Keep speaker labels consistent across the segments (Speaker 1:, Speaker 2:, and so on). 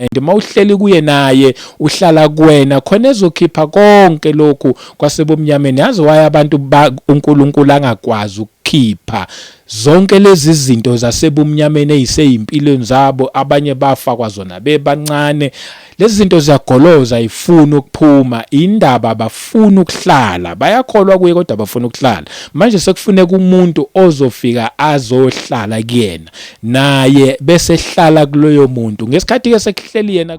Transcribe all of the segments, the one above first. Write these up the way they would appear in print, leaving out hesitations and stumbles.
Speaker 1: And mawuhleli kuye naye uhlala kuwena khona ezokhipha konke lokhu kwasebumnyameni. Yazi why abantu ba uNkulunkulu angakwazi ukukhipha zonke lezi zinto zasebumnyameni eziseyimpilweni zabo, abanye bafa kwazona bebancane. Lezi zinto ziyagoloza, ifuna ukuphuma indaba, bafuna ukuhlala, bayakholwa kuye kodwa bafuna ukuhlala. Manje sekufuneka umuntu ozofika azohlala kuyena naye bese hlala kuloyo muntu ngesikhathi ke sekuhleli yena.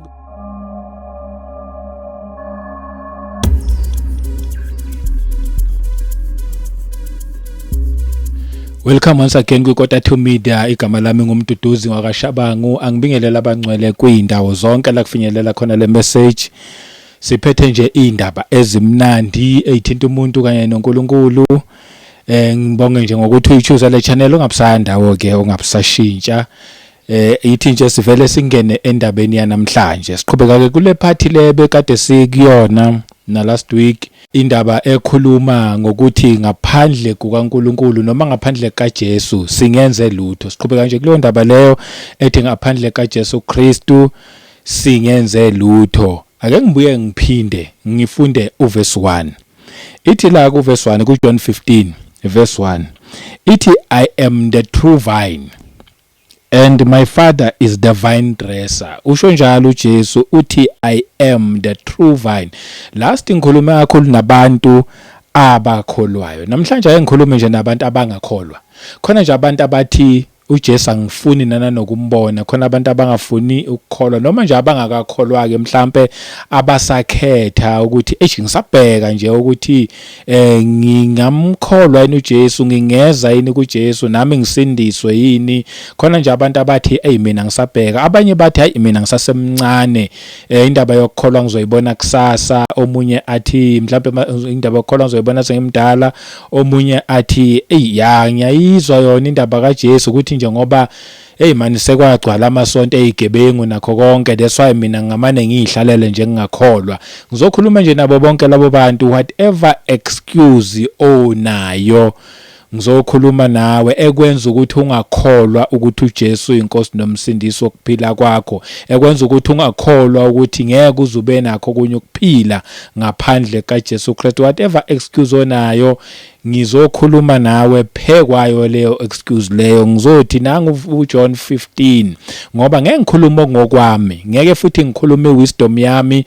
Speaker 1: Welcome once again kwiKota 2 Media. Igama lami nguMduduzi wakwaShabangu. Angibingelela abangcwele kwindawo zonke la kufinyelela khona le message. Siphethe nje indaba ezimnandi ezithinta umuntu kanye noNkulunkulu. Ngibonge nje ngokuthi uyichoose le channel, ungabusaya ndawo ke, ungabusashintsha. Ithi nje sivele singene endabeni yanamhlanje. Siqhubeka ke kule party le bekade sikuyona na last week, indaba ekhuluma ngokuthi ngaphandle kukaNkuluNkulu noma ngaphandle kaJesu singenze lutho. Siqhubeka nje kuleyo ndaba leyo ethi ngaphandle kaJesu Kristu singenze lutho. Ake ngibuye ngiphinde ngifunde uverse 1. Ithi la kuverse 1 kuJohn 15 verse 1, ithi I am the true vine and my father is the vine dresser. Usho njalo uJesu, uthi I am the true vine. Last ngikhulume kakhulu nabantu abakholwayo. Namhlanje ake ngikhulume nje nabantu abangakholwa. Khona nje abantu abathi uJesu angifuni nana nokumbona, khona abantu abangafuni ukukholwa noma nje abangakakholwa ke, mhlambe abasakhetha ukuthi eish ngisabheka nje ukuthi ngingamkholwa yini uJesu, ngingeza yini kuJesu nami ngisindiswe yini. Khona nje abantu abathi hey mina ngisabheka, abanye bathi hayi mina ngisasemncane, indaba yokukholwa ngizoyibona kusasa, omunye athi mhlambe indaba yokukholwa ngizoyibona sengimdala, omunye athi hey ya ngiyayizwa yona indaba kaJesu ukuthi nje ngoba hey mani sekwagcwala amasonto ezigebengu nakho konke, that's why mina ngamane ngiyihlalele nje ngingakholwa. Ngizokhuluma nje nabo bonke labo bantu, whatever excuse onayo ngizokhuluma nawe ekwenza ukuthi ungakholwa ukuthi uJesu uyinkosi nomsindisi wokuphila kwakho, ekwenza ukuthi ungakholwa ukuthi ngeke uzube nakho kunye ukuphila ngaphandle kaJesu Kristu. Whatever excuse onayo ngizokhuluma nawe phekwayo leyo excuse leyo. Ngizothi nangu uJohn 15, ngoba ngeke ngikhulume ngokwami, ngeke futhi ngikhulume wisdom yami,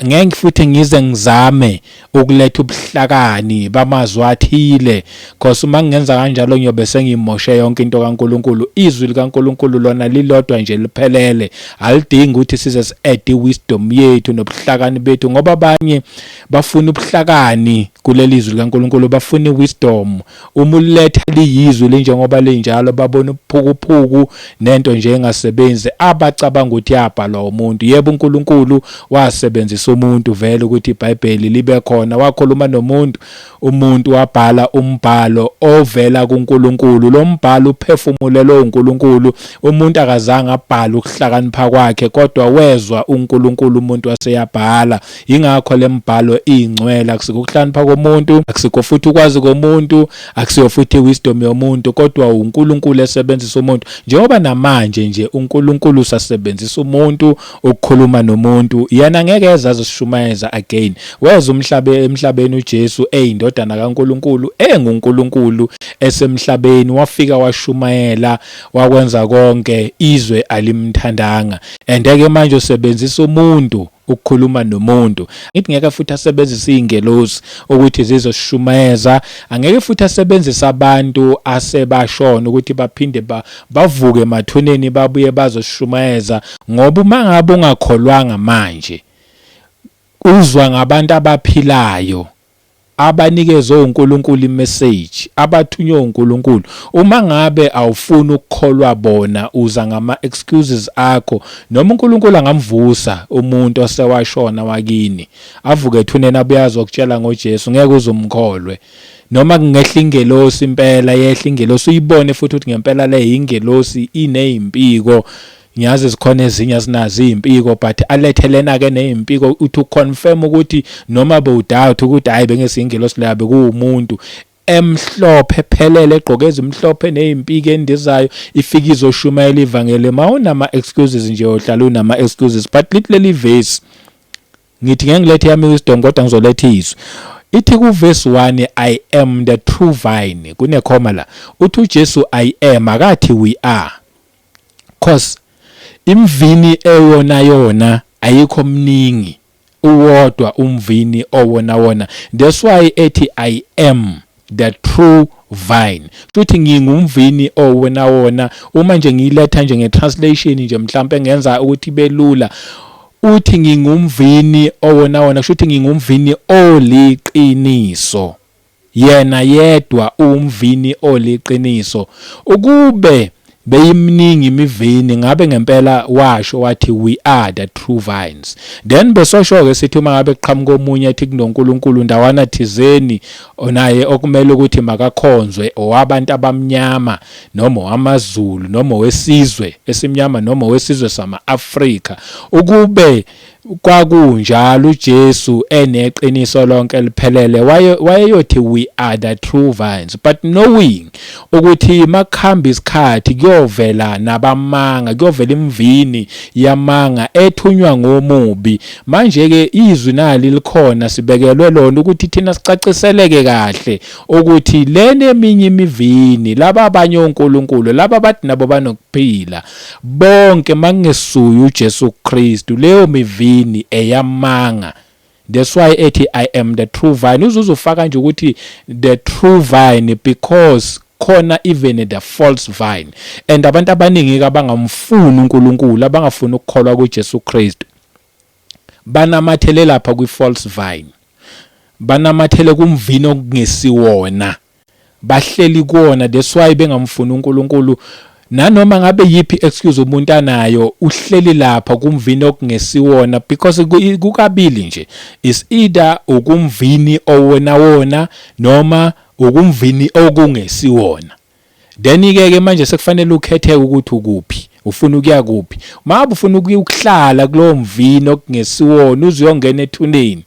Speaker 1: ngeke futhi ngize ngizame ukuletha ubuhlakani bamazwi athile, cause uma ngingenza kanjalo ngiyobe sengimoshe yonke into kaNkuluNkulu. Izwi likaNkuluNkulu lona lilodwa nje liphelele, alidingi ukuthi size si-add wisdom yethu nobuhlakani bethu, ngoba abanye bafuna ubuhlakani kuleli zwi likaNkuluNkulu, bafuna iwisdom. Uma uletha liyizwi linjengoba linjalo babona ubuphukuphuku nento nje engasebenzi abacabanga ukuthi yabhalwa umuntu. Yebo, uNkulunkulu wasebenzisa umuntu vele ukuthi iBhayibheli libe khona, wakhuluma nomuntu, umuntu wabhala umbhalo ovela kuNkulunkulu. Lo mbhalo uphefumulelwe uNkulunkulu, umuntu akazange abhale ukuhlakanipha kwakhe, kodwa wezwa uNkulunkulu umuntu waseyabhala. Yingakho le mbhalo ingcwele, akusiko ukuhlakanipha komuntu, akusiko futhi ukwazi komuntu, akusiyo futhi iwisdom yomuntu, kodwa uNkulunkulu esebenzisa umuntu. Njengoba namanje nje uNkulunkulu usasebenzisa umuntu ukukhuluma nomuntu, yena ngeke eze azosishumayeza again. Weza umhlabe emhlabeni uJesu eyindodana kaNkulunkulu, enguNkulunkulu esemhlabeni, wafika washumayela, wakwenza konke, izwe alimthandanga. And ke manje usebenzisa umuntu ukukhuluma nomuntu. Ngithi ngeke futhi asebenzise izingelosi ukuthi zizoshumayeza, angeke futhi asebenzise abantu asebashona ukuthi baphinde bavuke emathuneni babuye bazoshumayeza, ngoba uma ngabe ungakholwanga manje uzwa ngabantu abaphilayo abanikezwe uNkulunkulu imessage, abathunywe uNkulunkulu. Uma ngabe awufuni ukukholwa bona, uza ngama excuses akho. Noma uNkulunkulu angamvusa umuntu osewashona wakini, avuke ethuneni abuye azokutshela ngoJesu, ngeke uzumkholwe. Noma kungehla ingelosi impela, yehla ingelosi uyibone futhi ukuthi ngempela le ingelosi inezimpiko. Ngiyazi zikhona ezinye azinazo izimpiko, but alethe lena ke nezimpiko uthi uconfirm ukuthi noma bewudoubt ukuthi hayi bengesingelosi leya bekuwumuntu. Emhlophe phelele, egqoke ezimhlophe nezimpiki endizayo, ifike izoshumayela ivangeli. Mawunama excuses nje, ohlala unama excuses. But lithi leli verse, ngithi ngeke ngilethe yami wisdom, kodwa ngizoletha izwi. Ithi ku verse 1, "I am the true vine." Kunekhoma la. Uthi uJesu "I am", akathi "we are", cause imvini eyona yona ayikho mningi, uwodwa umvini owona wona. That's why ethi "I am the true vine", futhi ngingumvini owona wona. Uma nje ngiyiletha nje nge-translation nje mhlawumbe ngenza ukuthi belula, uthi ngingumvini owona wona, kusho ukuthi ngingumvini oliqiniso. Yena yedwa umvini oliqiniso. Ukube beyimningi imivini, ngabe ngempela washo wathi "We are the true vines." Then besosho ke sithi uma ngabe kuqhamuka omunye ethi kunoNkulunkulu ndawana thizeni onaye okumele ukuthi makakhonzwe, owabantu abamnyama noma owamaZulu noma owesizwe esimnyama noma owesizwe sama-Afrika, ukube kwakunjalo uJesu eneqiniso lonke eliphelele, wayeyothi "We are the true vines." But knowing ukuthi makuhamba isikhathi kuyovela nabamanga, kuyovela imvini yamanga ethunywa ngomubi. Manje ke izwi nali likhona, sibekelwe lona ukuthi thina sicaciseleke kahle ukuthi lena eminye imivini, laba abanye onkulunkulu laba bathi nabo banokuphila bonke, makungesuye uJesu Kristu, leyo mivini eyamanga. That's why ethi "I am the true vine". Uzuzufaka nje ukuthi the true vine because khona even the false vine, and abantu abaningi abangamfuni uNkulunkulu, abangafuni ukukholwa kuJesu Kristu, banamathele lapha kwi-false vine, banamathele kumvini okungesiwona, bahleli kuwona. That's why bengamfuni uNkulunkulu. Nanoma ngabe yipi excuse umuntu anayo, uhleli lapha kumvini okungesiwona, because kukabili nje: is either ukumvini owona wona noma ukumvini okungesiwona. Then ke ke manje sekufanele ukhetheke ukuthi ukuphi, ufuna ukuya kuphi. Mabe ufuna ukuhlala kulowo mvini okungesiwona uzuyongena ethuneni,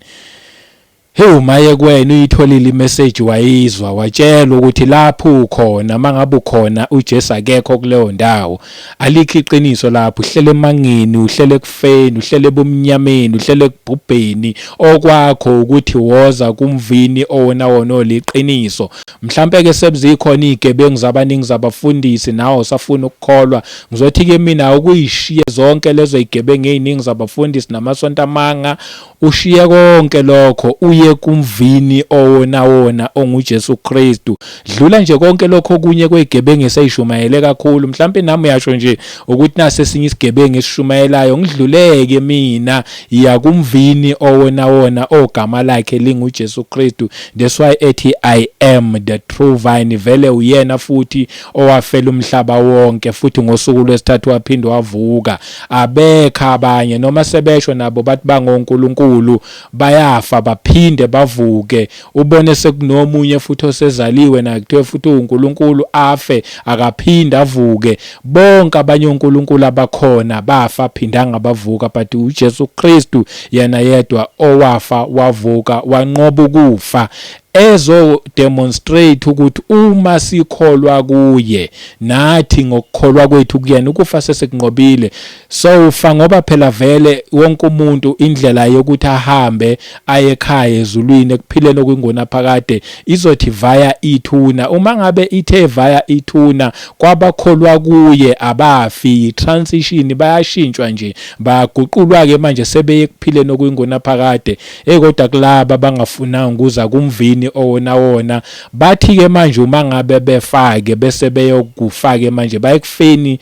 Speaker 1: hey, maye kuwena. Uyitholile imessage, wayizwa, watshelwa ukuthi lapho ukhona, mangabe ukhona uJesu akekho kuleyo ndawo, alikho iqiniso lapho. Uhlele emangeni, uhlele ekufeni, uhlele ebumnyameni, uhlele ekubhubheni. Okwakho ukuthi woza kumvini owona wona oliqiniso. Mhlambe ke sebuzikhona izigebengu zabaningi zabafundisi, nawe usafuna ukukholwa. Ngizothi ke mina ukuyishiye zonke lezo zigebengu eziningi zabafundisi namasonto amanga, ushiye konke lokho, uye kumvini owona wona onguJesu Kristu. Dlula nje konke lokho okunye kwezigebengu eseyishumayele kakhulu. Mhlawumbe nami uyasho nje ukuthi nase esinye isigebengu esishumayelayo, ngidluleke mina, iya kumvini owona wona ogama lakhe linguJesu Kristu. That's why ethi "I am the true vine". Vele uyena futhi owafela umhlaba wonke, futhi ngosuku lwesithathu waphinde wavuka. Abekho abanye, noma sebesho nabo bathi bangonkulunkulu, bayafa baphinde bavuke. Ubone sekunomunye futhi osezaliwe naye, kuthiwe futhi uNkulunkulu, afe akaphinde avuke. Bonke abanye onkulunkulu abakhona bafa, phindanga bavuka, but uJesu Kristu yena yedwa owafa wavuka, wanqoba ukufa, ezo demonstrate ukuthi uma sikholwa kuye nathi ngokukholwa kwethu kuyena, ukufa sesekunqobile. So ufa ngoba phela vele wonke umuntu indlela yokuthi ahambe aye ekhaya ezulwini ekuphileni okuyingunaphakade izothi via ithuna. Uma ngabe ithe via ithuna, kwabakholwa kuye abafi, transition, bayashintshwa nje, baguqulwa ke manje sebeye ekuphileni okuyingunaphakade. Hey, kodwa kulaba abangafunanga ukuza kumvini owona wona, bathi ke manje uma ngabe befake bese beyokufake manje bayekufeni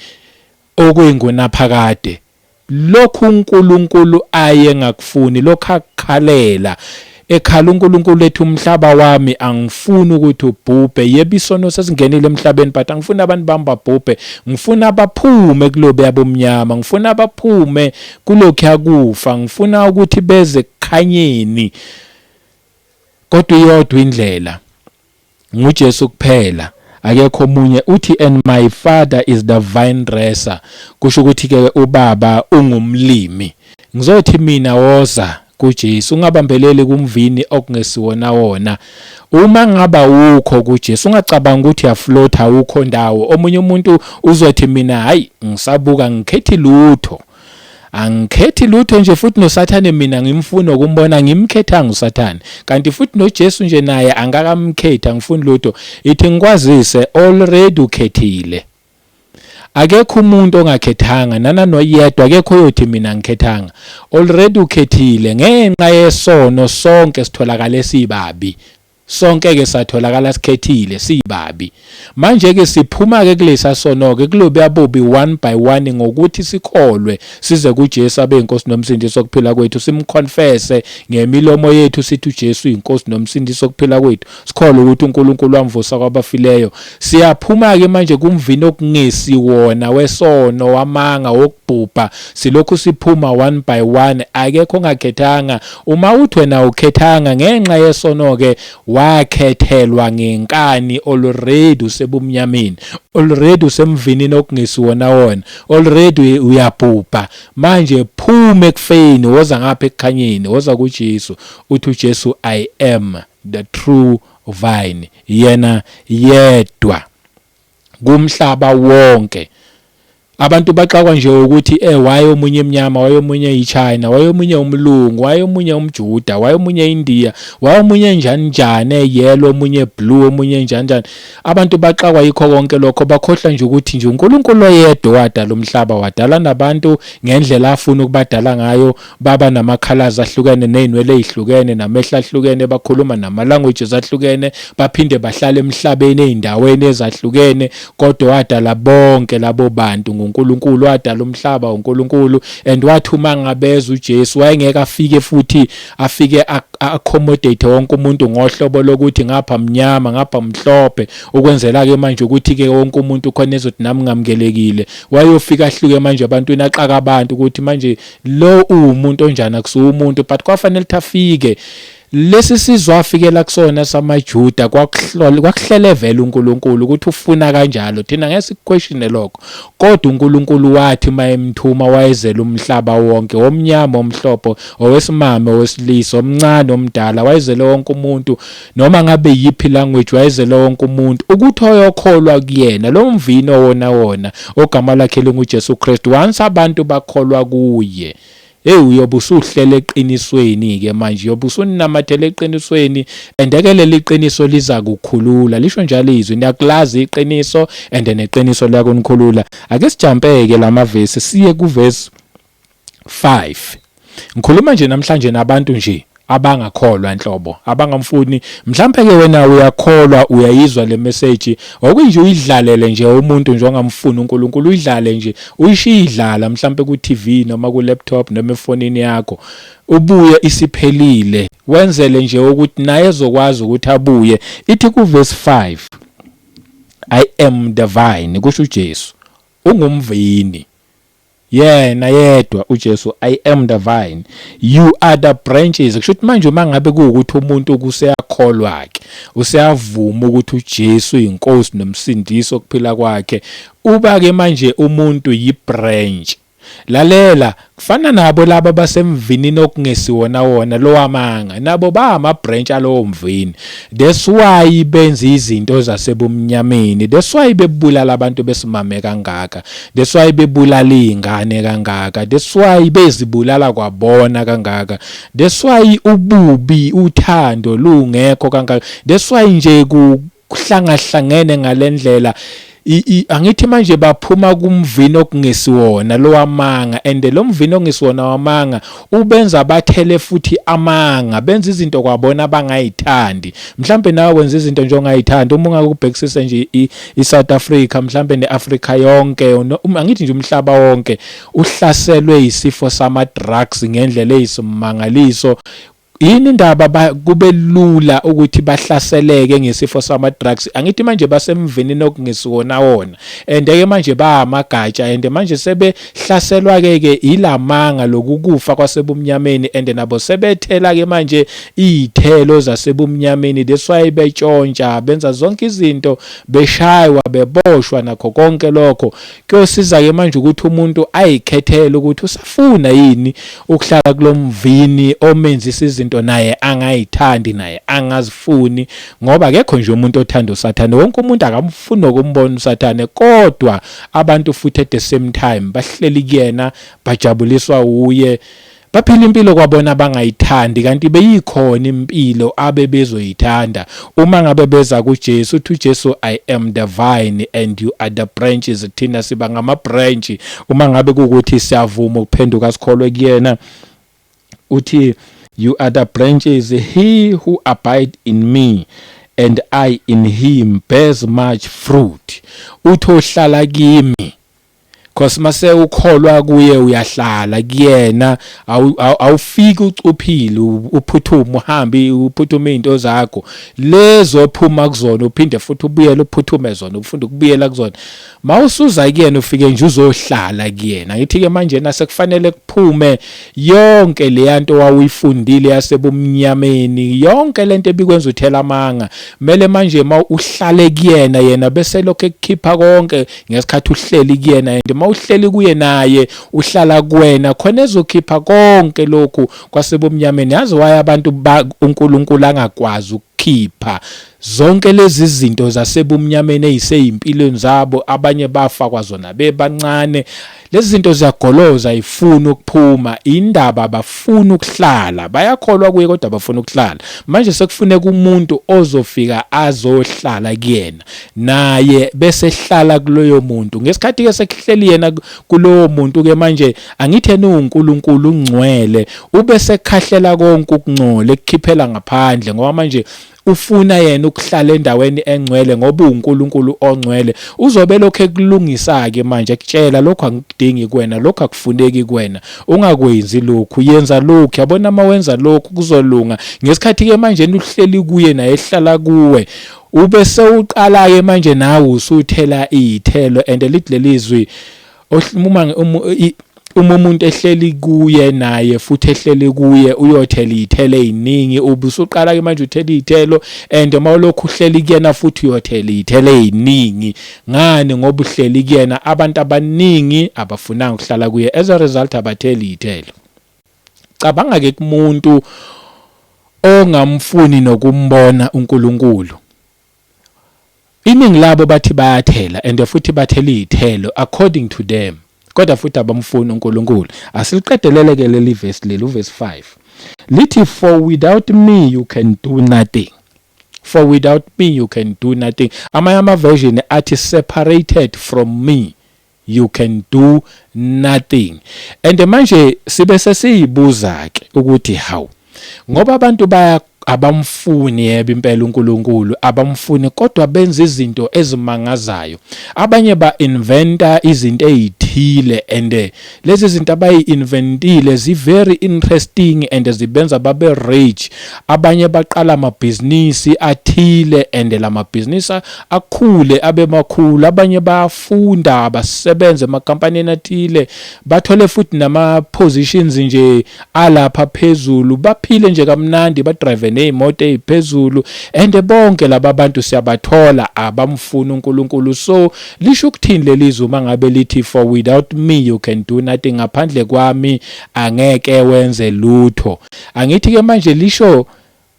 Speaker 1: okuyingunaphakade, lokhu uNkulunkulu aye ngakufuni, lokhu akukhalela ekhala uNkulunkulu ethi umhlaba wami angifuni ukuthi ubhubhe. Yebo, isono sesingenile emhlabeni, but angifuni abantu bami babhubhe, ngifuna baphume kulobe yabomnyama, ngifuna baphume kulokhu yakufa, ngifuna ukuthi beze kukhanyeni. Kodwa iyodwa indlela, nguJesu kuphela, akekho omunye. Uthi "And my Father is the vine dresser", kusho ukuthi ke ubaba ungumlimi. Ngizothi mina woza kuJesu, ungabambeleli kumvini okungesiwona wona. Uma ngaba ukho kuJesu, ungacabanga ukuthi uyaflotha, awukho ndawo. Omunye umuntu uzothi mina hayi ngisabuka ngikhethi lutho. Angikhethi lutho nje futhi noSathane mina ngimfuna ukumbona, ngimkhethanga uSathane. Kanti futhi noJesu nje naye angakamkhethi, angifuni lutho. Ithi ngikwazise already ukhethile. Akekho umuntu ongakhethanga nana noyedwa, akekho oyothi mina ngikhethanga. Already ukhethile. Ngenxa yesono sonke sitholakale sibabi. Sonke ke satholakala sikhethile sibabi. Manje ke siphuma ke kulesa sono ke kulobuya bubi one by one ngokuthi sikholwe size kuJesu abe inkosi nomsindisi wokuphila kwethu, simconfesse ngemilomo yethu sithi uJesu uyinkosi nomsindisi wokuphila kwethu, sikholwe ukuthi uNkulunkulu wamvusa kwabafileyo. Siyaphuma ke manje kumvini okungesi wona wesono wamanga wokubhubha, silokhu siphuma one by one. Akekho ongakhethanga. Uma uthi wena ukhethanga ngenxa yesono ke wakhethelwa ngenkani, already usebumnyameni, already usemvinini okungesiwona wona, already uyabhubha. Manje phuma ekufeni, woza ngapha ekukhanyeni, woza kuJesu. Uthi uJesu, I am the true vine, yena yedwa kumhlaba wonke. Abantu baxakwa nje ukuthi waye omunye emnyama, waye omunye iChina, waye omunye umlungu, waye omunye umJuda, waye omunye India, waye omunye njani njani, eyellow, omunye blue, omunye njani njani. Abantu baxakwa yikho konke lokho, bakhohlwa nje ukuthi nje uNkulunkulu oyedwa wadala umhlaba, wadala nabantu ngendlela afuna ukubadala ngayo, baba nama-colours ahlukene, ney'nwele ey'hlukene, namehlo ahlukene, bakhuluma nama-languages ahlukene, baphinde bahlale emhlabeni ey'ndaweni ezahlukene, kodwa wadala bonke labo bantu nguNkulunkulu, wadala umhlaba uNkulunkulu. And wathi uma ngabeza uJesu wayengeke afike futhi afike accommodate wonke umuntu ngohlobo lokuthi ngapha mnyama ngapha mhlophe, ukwenzela ke manje ukuthi ke wonke umuntu khona ezothi nami ngamukelekile. Wayofika ahluke manje ebantwini, axaka abantu ukuthi manje lo uwumuntu onjani, akusiwo umuntu. But kwafanele ukuthi afike lesi sizwe afikela kusona samaJuda, kwakuhlele vele uNkulunkulu ukuthi ufuna kanjalo. Thina ngeke sikuquestione lokho, kodwa uNkulunkulu wathi mayemthuma wayezela umhlaba wonke, omnyama omhlophe, owesimame owesilisa, omncane omdala, wayezele wonke umuntu, noma ngabe yiphi language, wayezele wonke umuntu ukuthi oyokholwa kuyena lo mvino wona wona ogama lakhe linguJesu Kristu. Once abantu bakholwa kuye, hey, uyobe usuhlela eqinisweni ke manje, uyobe usunamathela eqinisweni, and ke leli qiniso liza kukhulula. Lisho njalo izwi, niyakulazi iqiniso and neqiniso liyakunikhulula. Ake sijampeke lamavesi siye kuverse 5. Ngikhuluma nje namhlanje nabantu nje abangakholwa nhlobo, abangamfuni. Mhlambe ke wena uyakholwa, uyayizwa le message, okunje uyidlalele nje umuntu nje ongamfuni uNkulunkulu, uyidlale nje, uyishiye idlala mhlambe ku TV noma ku laptop noma efonini yakho, ubuye isiphelile, wenzele nje ukuthi naye ezokwazi ukuthi abuye. Ithi ku verse 5, I am the vine, kusho uJesu, ungumvini yena yedwa uJesu. I am the vine, you are the branches. Kusho ukuthi manje uma ngabe kuwukuthi umuntu kuseyakholwa ke, useyavuma ukuthi uJesu uyinkosi nomsindisi okuphila kwakhe, uba ke manje umuntu yi branch. Lalela, kufana nabo laba basemvinini okungesiwona wona lowamanga, nabo ba ama branch alowo mvini. That's why benza izinto zasebumnyameni, that's why bebulala abantu besimame kangaka, that's why bebulala izingane kangaka, that's why bezibulala kwabona kangaka, that's why ububi uthando lungekho kangaka, that's why nje kuhlangahlangene ngalendlela. Angithi manje baphuma kumvini okungesiwona lowamanga, and lo mvini okungesiwona wamanga ubenza bathele futhi amanga, benza izinto kwabona abangayithandi. Mhlambe nawe wenza izinto nje ongayithandi. Uma ungakubhekisisa nje iSouth Africa, mhlambe neAfrica yonke, angithi nje umhlaba wonke uhlaselwe isifo sama drugs ngendlela eyisimangaliso. Yini indaba kube lula ukuthi bahlaseleke ngesifo sama-drugs? Angithi manje basemvinini okungesiwona wona, and ke manje bayamagatsha, and manje sebehlaselwa ke ke ilamanga lokukufa kwasebumnyameni, and nabo sebethela ke manje iy'thelo zasebumnyameni. That's why betshontsha, benza zonke izinto, beshaywa, beboshwa, nakho konke lokho. Kuyosiza ke manje ukuthi umuntu ayikhethele ukuthi usafuna yini ukuhlala kulomvini omenzisa izinto naye angayithandi, naye angazifuni, ngoba akekho nje umuntu othanda uSathane. Wonke umuntu akamfuni nokumbona uSathane, kodwa abantu futhi at the same time bahleli kuyena, bajabuliswa uye, baphila impilo kwabona abangayithandi, kanti beyikhona impilo abebezoyithanda uma ngabe beza kuJesu. Uthi uJesu, "I am the vine and you are the branches." Thina siba ngama branch uma ngabe kukuthi siyavuma ukuphenduka, sikholwe kuyena. Uthi, "You are the branches. He who abide in me and I in him bears much fruit." Uthi ohlala kimi, cause mase ukholwa kuye uyahlala kuyena, awufiki ucuphile, uphuthume uhambe uphuthume izinto zakho lezo phuma kuzona, uphinde futhi ubuyele uphuthume zona, ufunda ukubuyela kuzona. Mawusuza kuyena, ufike nje uzohlala kuyena. Ngithi ke manje nasekufanele kuphume yonke leyanto wawuyifundile yasebumnyameni, yonke lento ebikwenza uthela amanga. Mele manje ma uhlale kuyena, yena bese lokho ekukhipha konke ngesikhathi uhleli kuyena, and mawuhleli kuye naye uhlala kuwena, khona ezokhipha konke lokhu kwasebumnyameni. Yazi why abantu uNkulunkulu angakwazi ukukhipha zonke lezi zinto zasebumnyameni eziseyimpilweni zabo? Abanye bafa kwazona bebancane. Lezi zinto ziyagoloza, ifuna ukuphuma. Indaba bafuna ukuhlala, bayakholwa kuye kodwa bafuna ukuhlala. Manje sekufuneka umuntu ozofika azohlala kuyena, naye bese hlala kuloyo muntu. Ngesikhathi ke sekuhleli yena kulowo muntu ke manje, angithi yena uNkulunkulu ungcwele, ube sekhahlela konke ukungcola, ekukhiphela ngaphandle, ngoba manje ufuna yena ukuhlala endaweni engcwele, ngoba uNkulunkulu ongcwele. Uzobe lokho ekulungisa ke manje, ekutshela, "Lokho angikudingi kuwena, lokho akufuneki kuwena, ungakwenzi lokhu, yenza lokhu. Yabona, uma wenza lokhu kuzolunga." Ngesikhathi ke manje uhleli kuye naye ehlala kuwe, ube sewuqala ke manje nawe usuthela izithelo. And lithi lelizwi, uma umuntu ehleli kuye naye futhi ehleli kuye, uyothela iy'thelo ey'ningi. Ube usuqala ke manje uthela iy'thelo, and uma ulokhu uhleli kuyena futhi uyothela iy'thelo ey'ningi. Ngani? Ngoba uhleli kuyena. Abantu abaningi abafunanga ukuhlala kuye, as a result abatheli iy'thelo. Cabanga ke kumuntu ongamfuni nokumbona uNkulunkulu. Iningi labo bathi bayathela, and futhi bathela iy'thelo according to them, kodwa futhi abamfuni uNkulunkulu. Asiliqedelele ke leli verse leli, uverse 5 lithi, "For without me you can do nothing." For without me you can do nothing. Amanye ama version athi, "Separated from me you can do nothing." And manje sibe sesiyibuza ke ukuthi hawu, ngoba abantu baya abamfuni, yebo impela uNkulunkulu abamfuni, kodwa benza izinto ezimangazayo. Abanye ba-inventa izinto ezithile, and lezi zinto abayi-inventile zi-very interesting and zibenza babe rich. Abanye baqala amabhizinisi athile, and lamabhizinisi akhule abe makhulu. Abanye bayafunda, basebenze emakampanini athile, bathole futhi nama-positions nje alapha phezulu, baphile nje kamnandi, badrive ney'moto ey'phezulu. And bonke laba bantu siyabathola abamfuni uNkulunkulu. So lisho ukuthini lelizwi uma ngabe lithi, "For without me you can do nothing"? Ngaphandle kwami angeke wenze lutho. Angithi ke manje lisho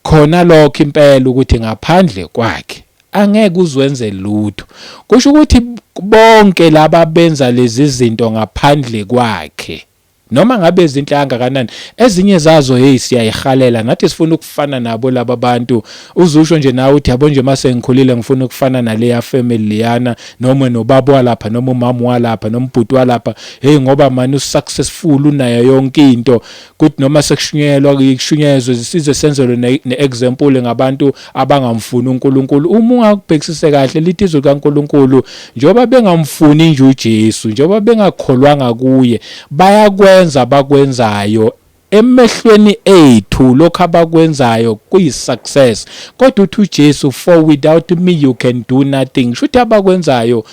Speaker 1: khona lokho impela ukuthi ngaphandle kwakhe angeke uzwenze lutho. Kusho ukuthi bonke laba benza lezi zinto ngaphandle kwakhe, noma ngabe zinhle kangakanani ezinye zazo, hey, siyayihalela nathi, sifuna ukufana nabo laba bantu. Uzusho nje nawe uthi, "Yabo nje, mase ngikhulile ngifuna ukufana naleya family leyana, noma nobaba walapha, noma umama walapha, noma ubhuti walapha, hey, ngoba manje usuccessful, unayo yonke into." Kuthi noma sekushunyelwa, kushunyezwe, size senzelwe ne-example ngabantu abangamfuni uNkulunkulu. Uma ungakubhekisise kahle, lithi izwi kaNkulunkulu, njengoba bengamfuni nje uJesu, njengoba bengakholwanga kuye, bayakwenza bakwenzayo. Emehlweni ethu lokho abakwenzayo kuyi-success, kodwa uthi uJesu, for without me you can do nothing. Shuthi abakwenzayo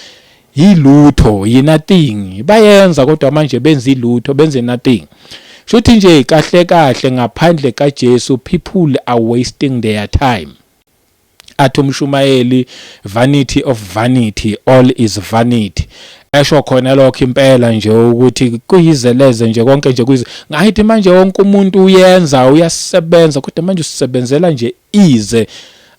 Speaker 1: yilutho, yi-nothing. Bayenza kodwa manje benza ilutho, benze nothing. Shuthi nje kahle kahle ngaphandle kaJesu people are wasting their time. Athi umshumayeli, vanity of vanity, all is vanity. Esho khona lokho impela nje ukuthi kuyizeleze nje konke nje kuyize. Ngayithi manje wonke umuntu uyenza, uyasebenza, kodwa manje usebenzela nje ize.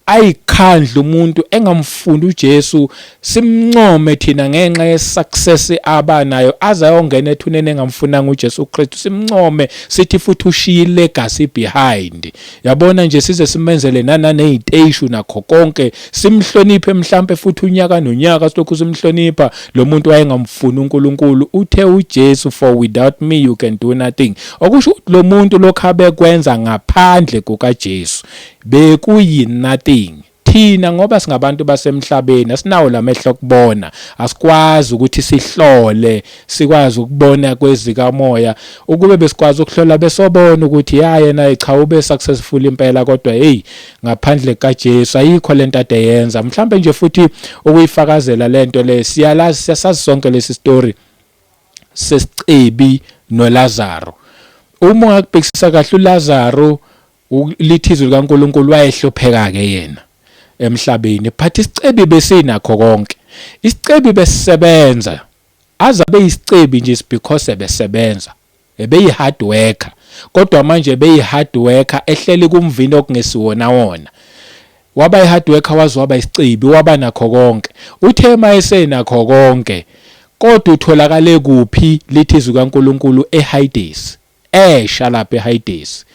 Speaker 1: Ayikhandla umuntu engamfundi uJesu, simncome thina ngenxa ye-success abanayo, aze ayongena ethuneni engamfunanga uJesu Kristu, simncome sithi futhi ushiye legacy behind. Yabona nje size simenzele nananey'teshu nakho konke, simhloniphe mhlampe futhi unyaka nonyaka silokhu simhlonipha lo muntu wayengamfuni uNkulunkulu. Uthe uJesu, for without me you can do nothing. Okusho ukuthi lo muntu lokhu abekwenza ngaphandle kukaJesu bekuyi nothing. Thina ngoba singabantu basemhlabeni asinawo lamehlo okubona, asikwazi ukuthi sihlole, sikwazi ukubona kwezikamoya. Ukube besikwazi ukuhlola besobona ukuthi ya yena cha ube successful impela, kodwa hey, ngaphandle kaJesu ayikho lento ade yenza. Mhlambe nje futhi ukuyifakazela lento le, siyalazi, siyasazi sonke lesi story sesicebi noLazaro. Uma ungakubhekisisa kahle uLazaro, lithi izwi likaNkulunkulu wayehlupheka ke yena emhlabeni, but isicebi besinakho konke. Isicebi besisebenza, azabe isicebi nje because ebesebenza, ebeyi hard worker, kodwa manje beyi hard worker ehleli kumvini okungesiwona wona. Waba i-hard worker waze waba isicebi, waba nakho konke. Uthe mayesenakho konke, kodwa utholakale kuphi? Lithi izwi kaNkulunkulu eHades, esha lapha eHades,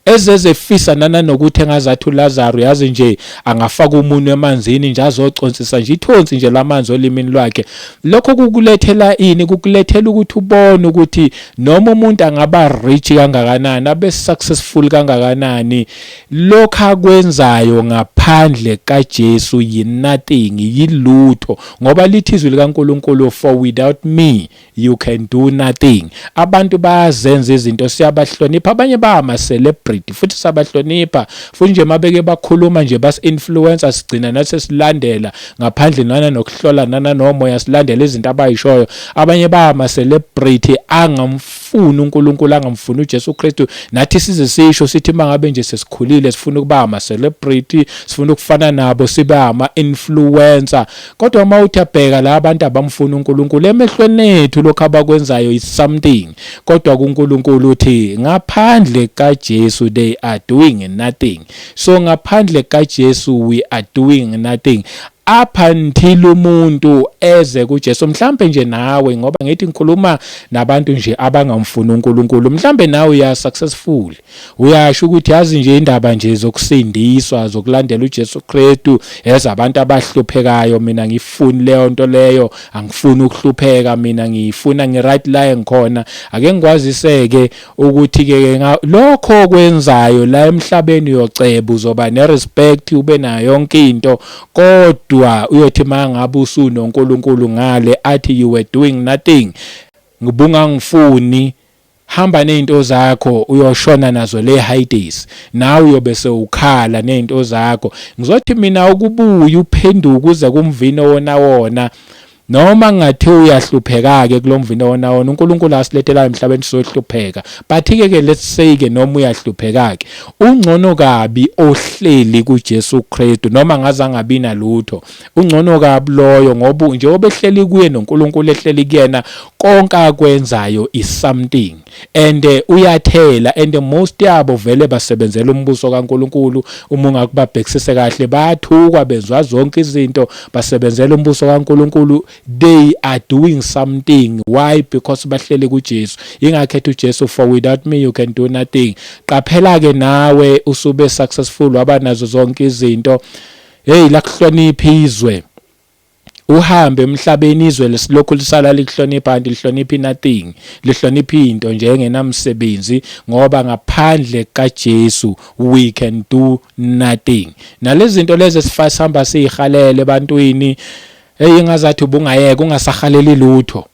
Speaker 1: ezezefisa nanokuthi engazathi uLazaro yazi nje angafaka umunwe emanzini nje azoconsisa nje ithonsi nje lamanzi olimini lwakhe. Lokho kukulethela ini? Kukulethela ukuthi ubone ukuthi noma umuntu angaba rich kangakanani, abe successful kangakanani, lokho akwenzayo ngaphandle kaJesu yi nothing, yilutho, ngoba lithi izwi likaNkulunkulu, for without me you can do nothing. Abantu bayazenza izinto, siyabahlonipha, abanye bayama celebrity futhi sabahlonipha futhi nje mabeke bakhuluma nje bas influencer, sigcina nathi silandela ngaphandle nana nokuhlola nana nomoya, silandela izinto abayishoyo. Abanye bayama celebrity angamfuni uNkulunkulu, angamfuni uJesu Kristu. Nathi size sisho sithi mangabe nje sesikhulile sifuna ukuba ama celebrity, sifuna ukufana nabo, sibe ama influencer. Kodwa uma uthi abheka la abantu abamfuna uNkulunkulu, emehlweni ethu lokho abakwenzayo is something, kodwa kuNkulunkulu uthi ngaphandle kaJesu they are doing nothing. So ngaphandle kaJesu we are doing nothing up until umuntu eze kuJesu. Mhlambe nje nawe, ngoba ngithi ngikhuluma nabantu nje abangamfuni uNkulunkulu, mhlambe nawe uya successful, uyasho ukuthi yazi nje indaba nje zokusindiswa, zokulandela uJesu Kristu, ezabantu abahluphekayo, mina ngifuni leyo nto leyo, angifuni ukuhlupheka mina, ngifuna ngi-right la engikhona. Ake ngikwaziseke ukuthi ke lokho okwenzayo la emhlabeni uyoceba, uzoba ne-respect, ube nayo yonke into, kodwa uyothi mangabe usunoNkulunkulu ngale athi you were doing nothing, ngibungangifuni, hamba nezinto zakho uyoshona nazo le Hades, nawe uyobe sewukhala nezinto zakho. Ngizothi mina ukubuya uphenduke uze kumvino wona wona, noma ngathi uyahlupheka ke kulomvino wona wona uNkulunkulu asilethelayo emhlabeni, sizohlupheka, but ke ke let's say ke noma uyahlupheka ke, ungcono kabi ohleli kuJesu Kristu, noma ngaze angabi nalutho, ungcono kabi loyo, ngoba njengoba ehleli kuye noNkulunkulu ehleli kuyena, konke akwenzayo is something and uyathela. And most yabo vele basebenzela umbuso kaNkulunkulu. Uma ungakubabhekisise kahle, bayathukwa, benzwa zonke izinto, basebenzela umbuso kaNkulunkulu. They are doing something. Why? Because bahleli kuJesu. Ingakho ethi uJesu, for without me you can do nothing. Qaphela ke nawe usube successful, waba nazo zonke izinto, hey, lakuhlonipha izwe, uhambe emhlabeni, izwe lesilokhu lisala likuhlonipha, kanti lihlonipha nothing, lihlonipha into nje engenamsebenzi, ngoba ngaphandle kaJesu we can do nothing. Nalezi zinto lezi esifasihamba siyihalele ebantwini, hey, ingazathi ubungayeka ungasahaleli lutho.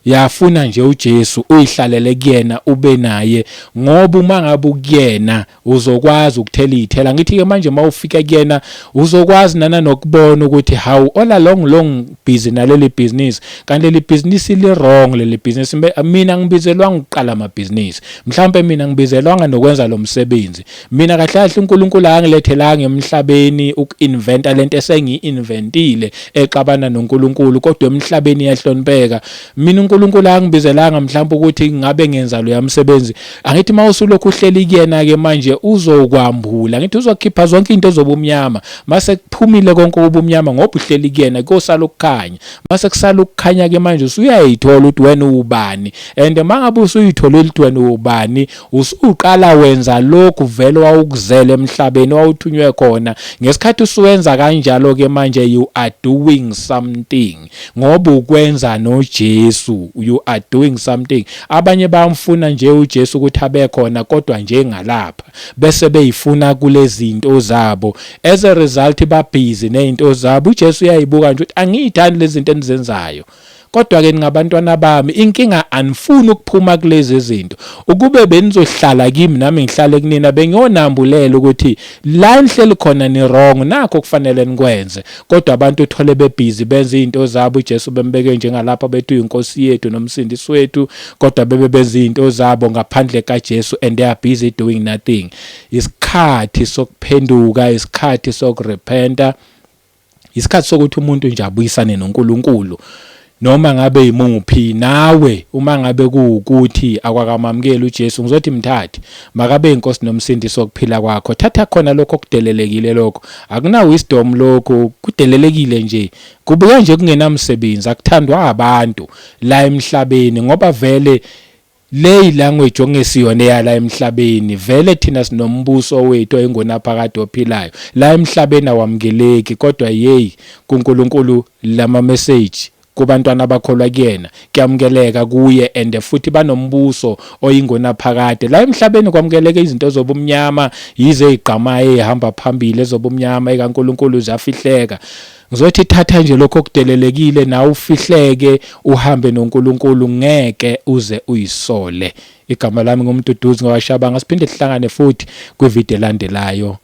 Speaker 1: Yafuna nje uJesu uyihlalele kuyena ube naye ngoba uma ngabe ukuyena uzokwazi ukuthela iy'thela. Ngithi-ke manje uma ufika kuyena uzokwazi nana nokubona ukuthi hawu all along long busy naleli bhizinisi kanti leli bhizinisi li-wrong leli bhizinisi mina ngibizelwanga ukuqala amabhizinisi mhlawumpe mina ngibizelwanga nokwenza lo msebenzi mina kahle kahle uNkulunkulu akangilethelanga emhlabeni uku-inventa lento esengiyi-inventile exabana noNkulunkulu kodwa emhlabeni iyahlonipheka mina uNkulunkulu akangibizelanga mhlawumbe ukuthi ngabe ngenza loya msebenzi angithi uma usulokhu uhleli kuyena-ke manje uzokwambula ngithi uzokhipha zonke into zobumnyama mase kuphumile konke ubumnyama ngoba uhleli kuyena kuyosala ukukhanya mase kusala ukukhanya-ke manje usuyayithola ukuthi wena uwubani and uma ngabe usuyitholile ukuthi wena uwubani usuqala wenza lokhu vele wawukuzele emhlabeni wawuthunywe khona ngesikhathi usuwenza kanjalo-ke manje you are doing something ngoba ukwenza noJesu you are doing something abanye bayamfuna nje uJesu ukuthi abe khona kodwa nje ngalapha bese beyifuna kulezinto zabo as a result babhizi nezinto zabo uJesu uyayibuka nje ukuthi angiyithandi lezi zinto enizenzayo kodwa ke ningabantwana bami inkinga anifuni ukuphuma kulezi zinto ukube benizohlala kimi nami ngihlale kunina bengiyonambulela ukuthi la nihleli khona ni wrong nakho kufanele nikwenze kodwa abantu uthole bebhizi benza izinto zabo uJesu bembeke njengalapha bethi uyinkosi yethu nomsindisi wethu kodwa bebe benza izinto zabo ngaphandle kaJesu and they are busy doing nothing isikhathi sokuphenduka isikhathi sokurepenta isikhathi sokuthi umuntu nje abuyisane noNkulunkulu noma ngabe imuphi nawe uma ngabe kuwukuthi akwakamamukeli uJesu ngizothi mthathe makabe inkosi nomsindisi wokuphila kwakho thatha khona lokho okudelelekile lokho akuna wisdom lokho kudelelekile nje kubuya nje kungenamsebenzi akuthandwa abantu la emhlabeni ngoba vele Leyi language okungesiyona eyala emhlabeni vele thina sinombuso wethu oyingunaphakade ophilayo la emhlabeni awamukeleki kodwa yeyi kuNkulunkulu lama message kubantwana abakholwa kuyena kuyamukeleka kuye and futhi banombuso oyingunaphakade la emhlabeni kwamukeleka izinto zobumnyama yize igqamayo ehamba phambili ezobumnyama ekaNkulunkulu ziyafihleka Ngizothi thatha nje lokho okudelelekile nawe ufihleke uhambe noNkulunkulu ngeke uze uyisole. Igama lami nguMduduzi ngowashabanga siphinde sihlangane futhi kwivideo elandelayo.